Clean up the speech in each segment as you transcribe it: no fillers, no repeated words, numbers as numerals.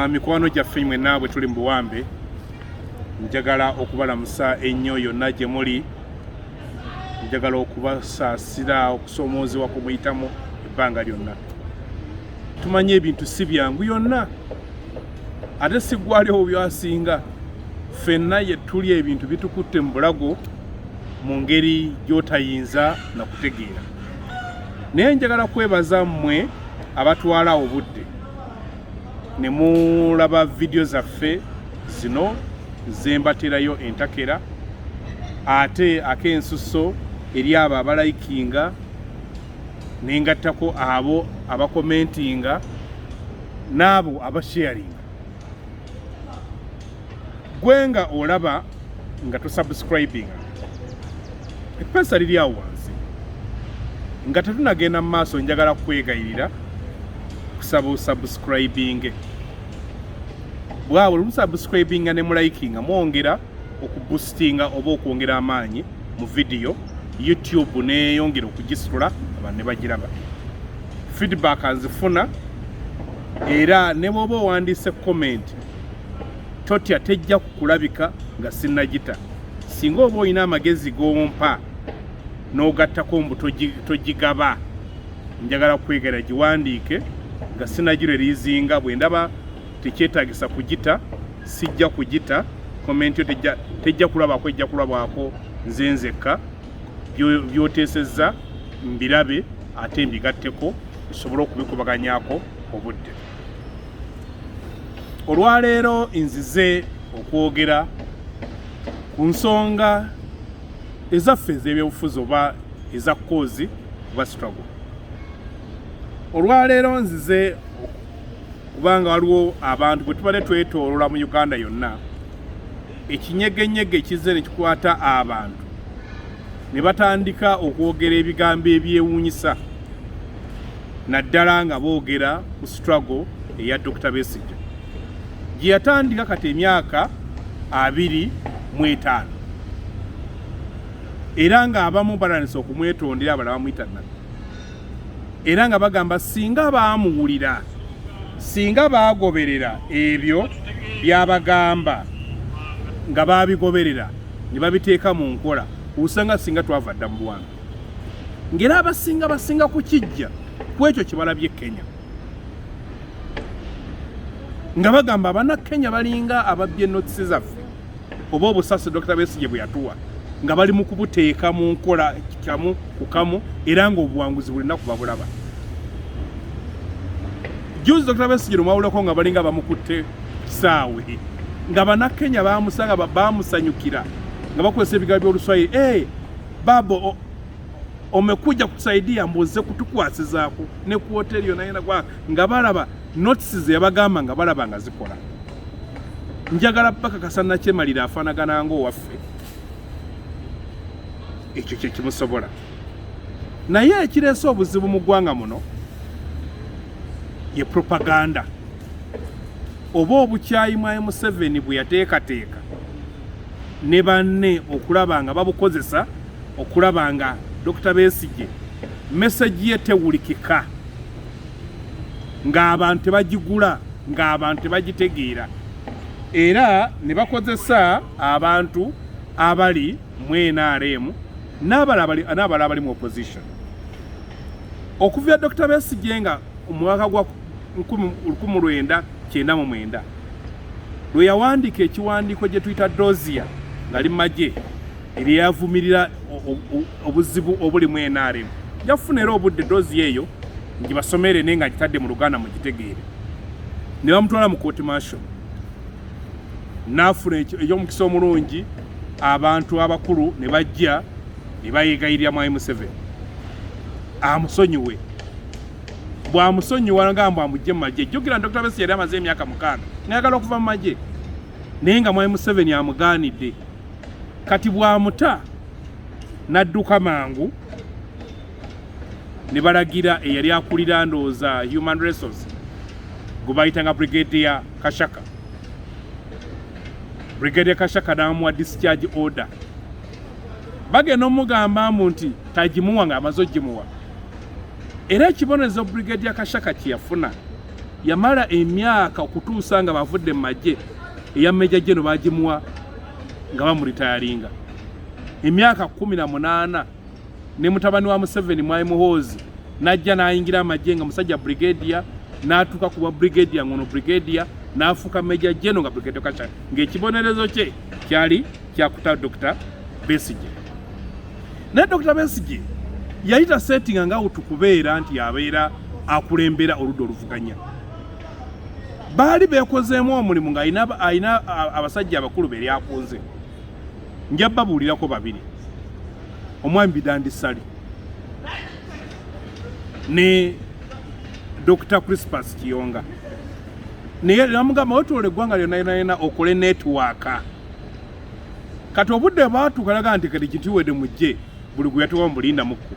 Mikwano gyaffe mwenna bwe tuli mu buwambe, njagala okubalamusa ennyo yonna gye muli. Njagala okubasaasira okusoomoozebwa kwe muyitamu ebbanga lyonna. Tumanyi ebintu si byangu yonna, ate si ggwali owo byasinga. Ffenna ye tuli ebintu bitukutte mu bulago mu ngeri gy'otayinza na kutegeera. Naye njagala kwebaza mmwe abatwala obudde ne mulaba vidiyo zaffe zino zembaterayo entakera, ate ak'ensusso eri abo abalayikinga, nengattako abo abakomentinga n'abo abasharinga. Gwe nga olaba nga tosubscribinga, eppeesa liri awo wansi. Nga tetunagenda mu maaso, njagala kwegayirira kusaba osubscribinge. Bwabwe olusubscribinga ne mulikinga, mwongera okuboostinga oba okwongera amaanyi mu vidiyo, YouTube neyongera okugisitula, abantu ne bagiraba. Feedback nzifuna, era ne bw'oba owandiise comment, totya, tejja kukulabika nga sinnagita. Singa oba olina amagezi g'ompa n'ogattako mbu togigaba, njagala kwegera giwandiike nga sinagireleasinga. Bwe ndaba tekyetagisa kugita, sijja kugita. Comment yo tejja kulabako, ejja kulabwako nze nzekka. By'oteesezza mbirabe ate mbigatteko, tusobole okubikubaganyako obudde. Olwaleero nzize okwogera ku nsonga ezaffe ez'ebyobufuzi oba eza cause oba struggle. Olwaleero nzize kubanga waliwo abantu bwe tubadde twetoolola mu Uganda yonna, ekinyegenyege ekizze ne kikwata abantu ne batandika okwogera ebigambo ebyewuunyisa, naddala nga boogera ku struggle eya Dr. Besigye gye yatandika kati emyaka 25, era ng'abamu batandise okumwetondera, abalala bamuyita nabbi, era nga bagamba singa baamuwulira, singa baagoberera ebyo byabagamba, nga baabigoberera ne babiteeka mu nkola, osanga singa twava dda mu buwambe. Ng'era abasinga basinga kukijja ku ekyo kye balabye Kenya, nga bagamba Abannakenya balinga ababbye notes zaffe oba obusasi Dr. Besigye bwe yatuwa, nga bali mu kubuteeka mu nkola kamu ku kamu, era ng'obuwanguzi buli lunaku babulaba. Juzi Dr. Besigye lumwawulako nga balinga bamukutte kisaawe, nga Bannakenya bamusanga, bamusanyukira nga bakozesa ebigambo by'Oluswayiri, "Hey, babo, omekuja kutusaidia, mbuze kutukwasizaako ne ku hoteri yonna yena," nga balaba notes ze yabagamba, nga balaba nga zikola. Njagala bakakasa nakyemalira afaanagana ng'owaffe, ekyo kye kimusobola. Naye ekireese obuzibu mu ggwanga muno ye propaganda oba obukyayi mwa Museveni bwe yateekateeka ne banne okulaba nga babukozesa okulaba nga Dr. Besigye message ye tewulikika, ng'abantu tebagigula, ng'abantu tebagitegeera, era ne bakozesa abantu abali mu NRM n'abalala abali mu opposition. Okuva Dr. Besigye nga omwaka gwa 1999 lwe yawandiika ekiwandiiko gye tuyita dossier ng'ali mu magye, eryavumirira obuzibu obuli mu NRM. Nja kufuna era obudde dossier eyo ngibasomere, naye nga ngitadde mu Luganda mugitegeere. Ne bamutwala mu court martial, n'afuna ekyomukisa omulungi, abantu abakulu ne bajja ne bayegayirira Mwami Museveni amusonyiwe. Bw'amusonyiwa nga mbu amugye mu magye. Jjukira Dr. Besigye yali amaze emyaka 6 ng'ayagala okuva mu magye, naye nga Mwami Museveni amugaanidde. Kati bw'amuta n'adduka mangu, ne balagira eyali akulira ndowooza human resource gwe bayitanga Brigadier Kashaka. Brigadier Kashaka n'amuwa discharge order. Bagenda omugamba mbu nti tagimuwa, ng'amaze ogimuwa. Era ekibonerezo Brigadier Kashaka kye yafuna Yamala emyaka okutuusa nga bavudde mu magye, eya Major General bagimuwa nga bamuritayaringa emyaka 18. Ne mutabani wa Museveni, Mwami Muhoozi, najja n'ayingira amagye nga musajja brigadier, n'atuuka ku bwa brigadier ngono brigadier, n'afuuka Major General nga brigadier kasha, ng'ekibonerezo kye kyali kyakuta Dr. Besigye. Naye Dr. Besigye yali tasetinga nga tukubeera nti yabeera akulembera oludda oluvuganya. Baali beekozeemu omulimu ng'alina alina abasajja abakulu be lyakunze. Nja babuulirako babiri, omwami Bidandi Ssali ne Dr. Crispus Kiyonga. Naye namugamba, wetoola eggwanga lyonna yonna yonna okole network. Kati obudde baatuuka laga nti kati kintu mujje. Buli gwe yatuukako mulinda mukku,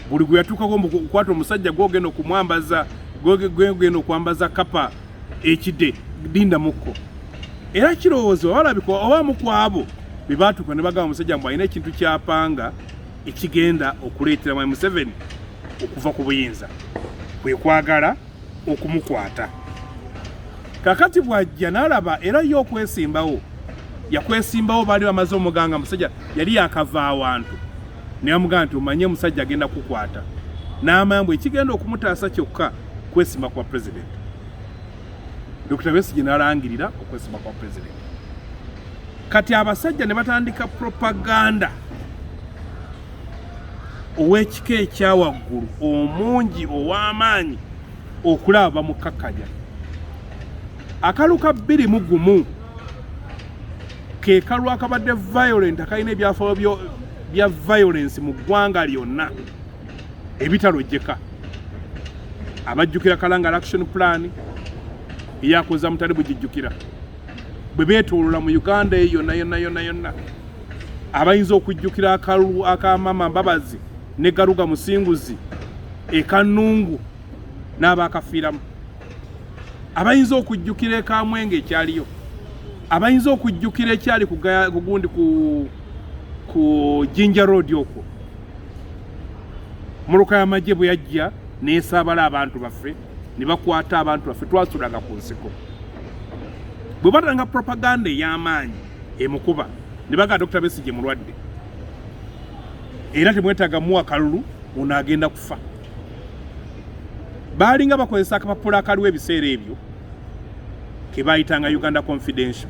buli gwe yatuukako mukwata omusajja gwogenda okumwambaza, gwogenda okwambaza kapa ekide, linda mukko. Era kirowoozo balabika oba mu abo be baatuuka ne bagamba omusajja mbu alina ekintu kyapanga ekigenda okuleetera Mwami Museveni okuva ku buyinza, kwe kwagala okumukwata. Kakati bw'ajja n'alaba era ye okwesimbawo yakwesimbawo, baali bamaze omuganga musajja yali yakava awantu ne bamugamba nti omanye omusajja agenda kukwata, n'amanya mbu ekigenda okumutaasa kyokka kwesimba kwa president. Dr. Besigye n'alangirira okwesimba kwa president. Kati abasajja ne batandika propaganda ow'ekika ekyawaggulu omungi ow'amaanyi okulaba bamukakkanya. Akalu ka 21 ke kalu akabadde violent, akalina ebyafaayo bya violence mu ggwanga lyonna ebitalojjeka. Abajjukira Kalangala Action Plan eyakoza mutali bugijjukira bwe beetoolola mu Uganda eyo yonna yonna yonna yonna. Abayinza okujjukira akalulu akamama Mbabazi ne Garuga Musinguzi ekanungu n'abaakafiiramu. Abayinza okujjukira ekamwenge ekyaliyo. Abayinza okujjukira ekyali kugundi ku Jinja Road okwo, muluka y'amagye bwe yajja neesaabala abantu baffe ne bakwata abantu baffe twasulanga ku nsiko. Bwe batanga propaganda ey'amaanyi emukuba ne bagaa Dr. Besigye mulwadde era temwetaaga muwa kalulu, ono agenda kufa. Baalinga bakozesa akapapula akaliwo ebiseera ebyo ke baayitanga Uganda Confidential,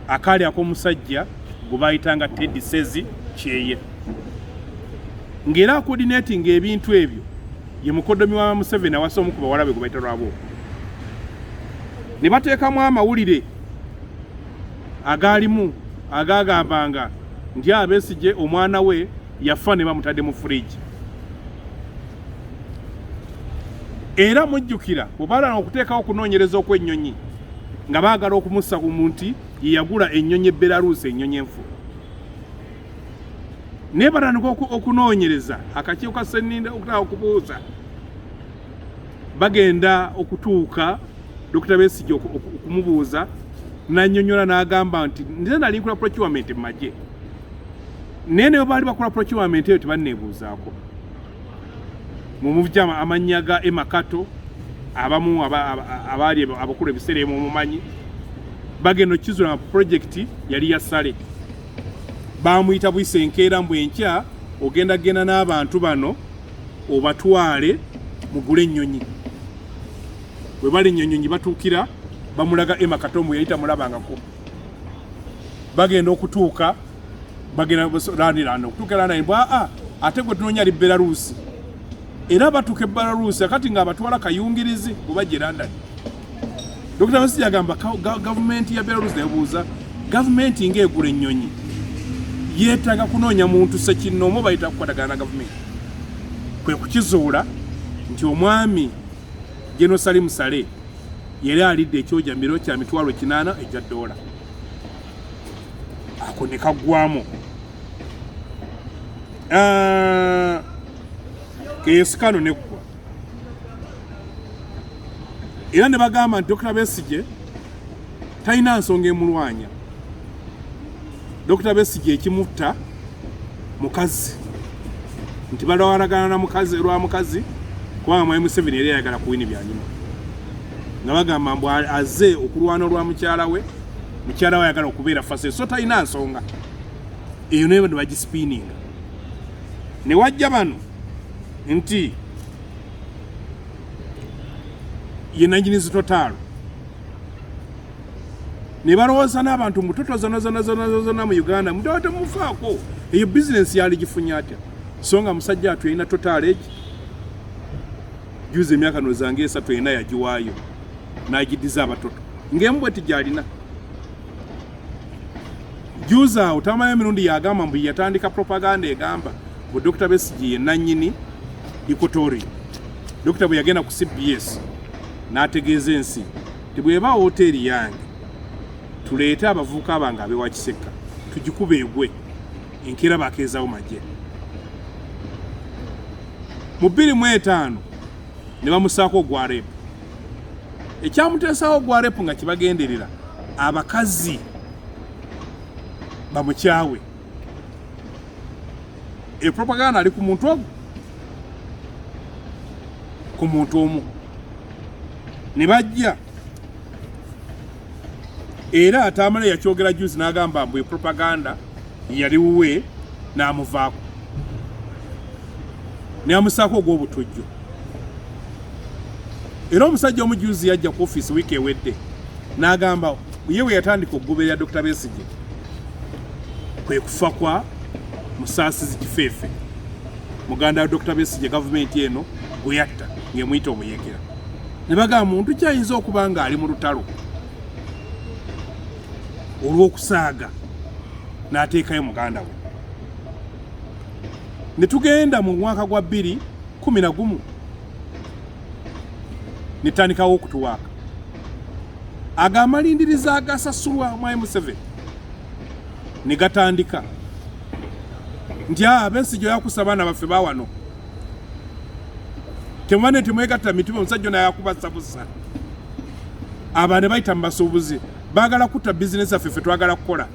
akaali ak'omusajja gwe baayitanga Ted Sezi Kyeye, ng'era acoordinating ebintu ebyo ye mukodomi wa Museveni awasa omu ku bawala be gwe bayita Lwabo. Ne bateekamu amawulire agaalimu agagambanga nti Abesigye omwana we yafa ne bamutadde mu fridge. Era mujjukira bwe balala okuteekawo okunoonyereza okw'ennyonyi nga baagala okumussa ku nti ye yagula ennyonyi e Belarus, ennyonyi enfu. Naye batandika okunoonyereza akakiiko ka Sseninda okutaka okubuuza, bagenda okutuuka Dr. Besigye okumubuuza n'annyonnyola n'agamba nti nze nali nkola procurement mu magye, naye naye baali bakola procurement eyo tebanneebuuzaako. Mumuvja amannya ga Emma Kato, abamu abaali abakulu ebiseera ebyo mumumanyi. Bagenda okukizula nga project yali ya Sale. Bamuyita buyisa enkeera mbu enkya ogenda genda n'abantu bano obatwale mugule ennyonyi. Bwe bali ennyonyi batuukira bamulaga Emma Kato mbu yali tamulabangako. Bagenda okutuuka bagenda landiranda okutuuka London mbw aa ate gwe tunoonya ali Belarus. Era batuuka e Belarus akati ng'abatwala kayungirizi bwe bajja e London. Dr. Besigye agamba gavumenti ya Belarus nebuuza gavumenti ng'egula ennyonyi yeetaaga kunoonya muntu ssekinnoomu bayita kukwatagana na gavumenti. Kwe kukizuula nti omwami General Salim Saleh yali alidde ekyojamiro kya 800,000 egya ddoola. Ako ne kaggwamu. Keesikano neggwa era ne bagamba nti Dr. Besigye talina nsonga emulwanya. Dr. Besigye ekimutta mukazi, nti balwalagana na mukazi lwa mukazi. Kubanga Mwami Museveni yali ayagala kuwini byanyuma, nga bagamba mbu azze okulwana olwa mukyala we, mukyala we ayagala okubeera fase, so talina nsonga eyo, naye ne bagisipiininga. Ne wajja bano nti ye nanyini zi Total, ne balowooza n'abantu mu Total zona zona zona zona mu Uganda mutawa temufaako, eyo bizinensi yali gifunye atya? So nga musajja atu yalina Total egi juzi emyaka nozange 3 ena yagiwaayo n'agiddiza abatoto ng'emu bweti gyalina juzi awo. Tamale Emirundi yagamba mbu yatandika propaganda egamba mbu Dr. Besigye ye nannyini Equatorial. Dr. bwe yagenda ku CBS n'ategeeza ensi nti bw'eba woteeri yange, tuleete abavubuka bange abewa Kisekka tugikuba egwe, enkeera bakeezawo magye. Mu 2005 ne bamusaako ogwa rape. Ekyamuteesawo ogwa rape nga kibagenderera abakazi bamukyawe. E propaganda ali ku muntu ogwo, ku muntu omu. Ne bajja era Tamale yakyogera juzi n'agamba mbu propaganda yali wuwe, n'amuvaako n'amusaako ogw'obutujju. Era omusajja omujuzi yajja ku ofiisi wiiki ewedde n'agamba ye bwe yatandika okugoberera Dr. Besigye kwe kufa kwa Musaasizi Kifeefe, muganda wa Dr. Besigye, gavumenti eno gwe yatta ng'emuyita omuyeekera. Ne bagamba muntu kyayinza okuba ng'ali mu lutalo olw'okusaaga n'ateekayo muganda we. Ne tugenda mu mwaka gwa 2011 ne tutandikawo okutuwaaka ago amalindiriza agasasulwa mwami Museveni, ne gatandika nti Besigye yakusa abaana baffe bawano, temubane temwegatta mitima, omusajja ono yakubasabusa. Aba ne bayita mu basuubuzi, baagala kutta bizinesi yaffe, ffe twagala kukola.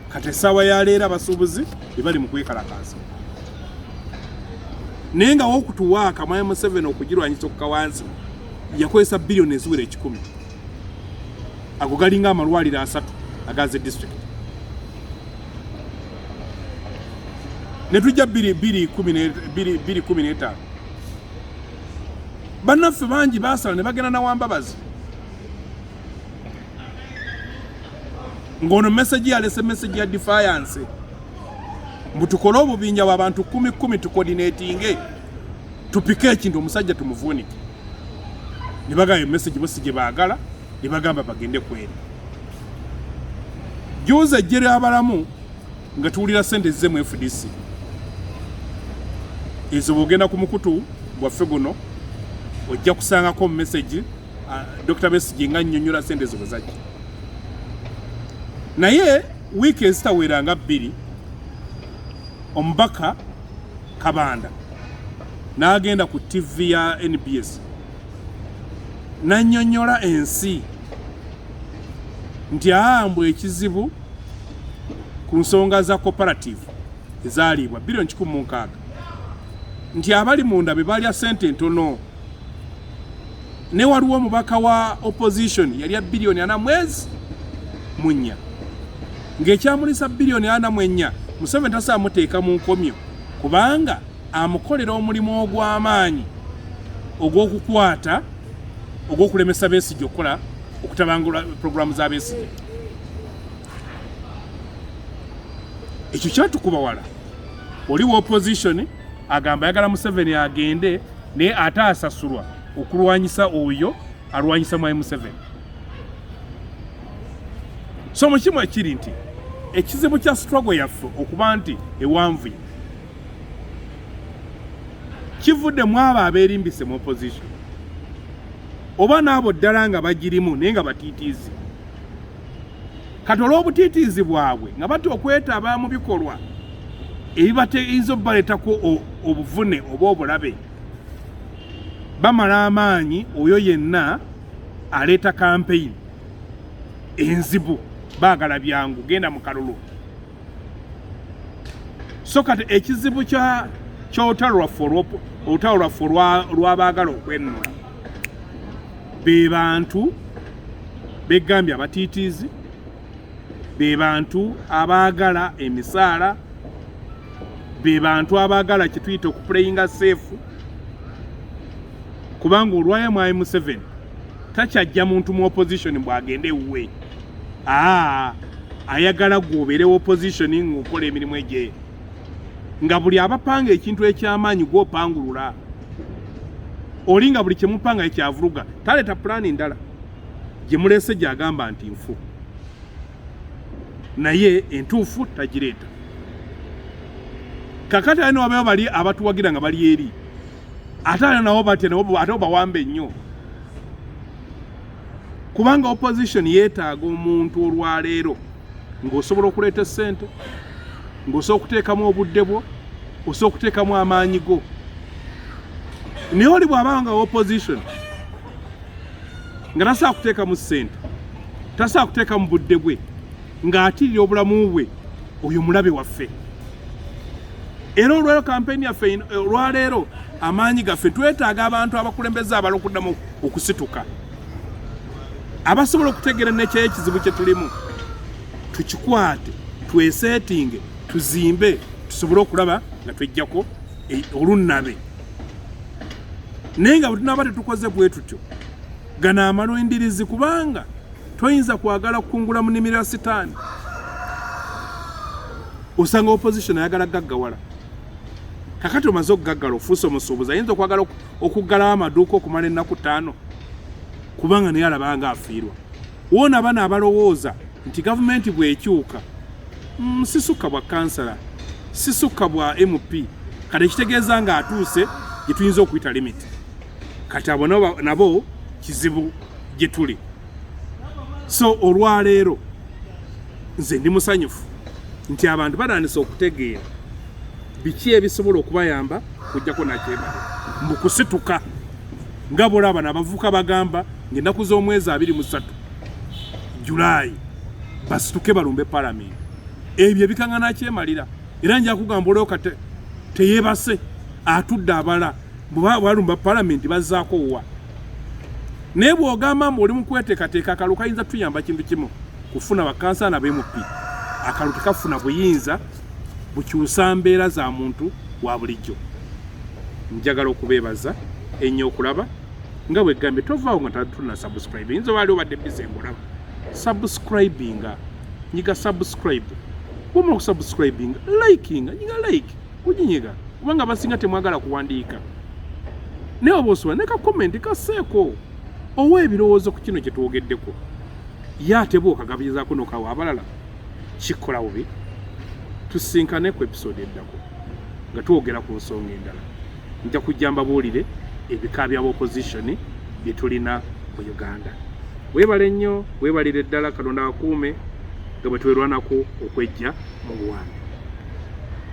Kati essaawa ya leero abasuubuzi bebali mu kwekalakaasa, naye nga wokutuwaaka mwami Museveni okugirwanyisa okukka wansi yakozesa biliyoni eziwera 100. Ago galinga amalwaliro 3 agaze district. Ne tujja 2015, bannaffe bangi basala ne bagenda nawambabazi ng'ono message yalese message ya defiance, mbu tukole obubinja bw'abantu kumi kumi, tucoordinatinge, tupike ekintu, omusajja tumuvuunike. Ne bagamba message bo si gye baagala, ne bagamba bagende kweri. Juzi ejje ly'abalamu nga tuwulira sente ezze mu FDC ezo, bw'ogenda ku mukutu gwaffe guno ojja kusangako message Dr. Besigye nga nnyonnyola sente ezo bwe zajja. Naye wiiki ezitawera nga 2, omubaka Kabanda n'agenda ku TV ya NBS n'annyonnyola ensi nti mbwe ekizibu ku nsonga za cooperative ezaliibwa biliyoni 160, nti abali munda be balya sente ntono, ne waliwo omubaka wa opposition yalya biliyoni 44, ng'ekyamulisa biliyoni 44, Museveni tasobola muteeka mu nkomyo kubanga amukolera omulimu ogw'amaanyi ogw'okukwata, ogw'okulemesa Besigye okukola, okutabangula puroguramu za Besigye. Ekyo kyatukuba wala. Oli wa opposition agamba ayagala Museveni agende, naye ate asasulwa okulwanyisa oyo alwanyisa mwami Museveni. So mukimu ekiri nti ekizibu kya struggle yaffe okuba nti ewanvuye kivudde mu abo abeerimbise mu opposition, oba n'abo ddala nga bagirimu naye nga batiitiizi. Kati olw'obutiitiizi bwabwe nga batya okwetaba mu bikolwa ebibateyinza obubaleetako obuvune oba obulabe, bamala amaanyi oyo yenna aleeta kampeyini enzibu. Baagala byangu, genda mu kalulu. So kati ekizibu kya ky'olutalo lwaffe olutalo lwaffe olw'abaagala okwenunula be bantu begambye abatiitiizi, be bantu abaagala emisaala, be bantu abaagala kye tuyita okupuleyinga safe, kubanga olwayo mwami Museveni takyajja muntu mu opposition bw'agenda ewuwe. Aa, ayagala gwe obeere opposition ng'okola emirimu egye, nga buli abapanga ekintu eky'amaanyi gw'opangulula oli, nga buli kyemupanga ekyavuluga taleeta pulaani ndala gye muleese gy'agamba nti nfu, naye entuufu tagireeta. Kakati ali newabeewo bali abatuwagira nga bali eri, ate ali nabo batya nabo ate obawambe nnyo, kubanga opposition yeetaaga omuntu olwaleero ng'osobola okuleeta essente, ng'osobola okuteekamu obudde bwo, osobola okuteekamu amaanyi go. Naye oli bw'aba nga opposition nga tasobola kuteekamu ssente, tasobola kuteekamu budde bwe, ng'atirira obulamu bwe, oyo mulabe waffe. Era olwaleero kampeyini yaffe, olwaleero amaanyi gaffe, twetaaga abantu abakulembeze abala okuddamu okusituka, abasobola okutegeera nekyayo ekizibu kye tulimu, tukikwate, tweseetinge, tuzimbe, tusobole okulaba nga twejjako olunnabe. Naye nga bwe tunaaba tetukoze bwe tutyo, gano amalwendirizi, kubanga toyinza kwagala kukungula mu nnimiro ya sitaani. Osanga opposition ayagala gaggawala. Kakati omaze okugaggala, ofuuse omusuubuzi, ayinza okwagala okuggalawo amaduuka okumala ennaku 5, kubanga naye alabanga afiirwa. Woona bano abalowooza nti gavumenti bw'ekyuka, sisukka bwa kansala, sisukka bwa MP, kati ekitegeeza ng'atuuse gye tuyinza okuyita limit. Kati abo nabo kizibu gye tuli. So olwaleero nze ndi musanyufu nti abantu batandise okutegeera biki ebisobola okubayamba kujjako nakyebale mbu kusituka, nga bolaba n'abavubuka bagamba ng'ennaku z'omwezi 23 Julayi basituke balumbe palamenti. Ebyo ebikanga nakyemalira, era nja kugamba olwoka teyeebase, atudde abala balumba palamenti bazzaako wa. Naye bw'ogamba mbu oli mu kweteekateeka, akalulu kayinza tuyamba kintu kimu, kufuna bakansala na MP. Akalulu tekafuna buyinza bukyusa mbeera za muntu wa bulijjo. Njagala okubeebaza ennyo okulaba nga bwegambye tovaawo nga tuna subscribe. Yinza oba ali obadde busy ng'olaba, subscribinga, nyiga subscribe. Bwomala okusubscribinga, likinga, nyiga like, kuginyiga, kubanga abasinga temwagala kuwandiika, naye oba osobola ne ka comment kaseeko owa ebirowoozo ku kino kye twogeddeko, ye ate bw'okagabizaako nokawa abalala kikola bubi. Tusinkane ku episode eddako nga twogera ku nsonga endala. Nja kujja mbabuulire ebika bya opposition bye tulina mu Uganda. Weebale nnyo, weebalire ddala. Katonda akuume nga bwe twerwanako okwejja mu buwambe.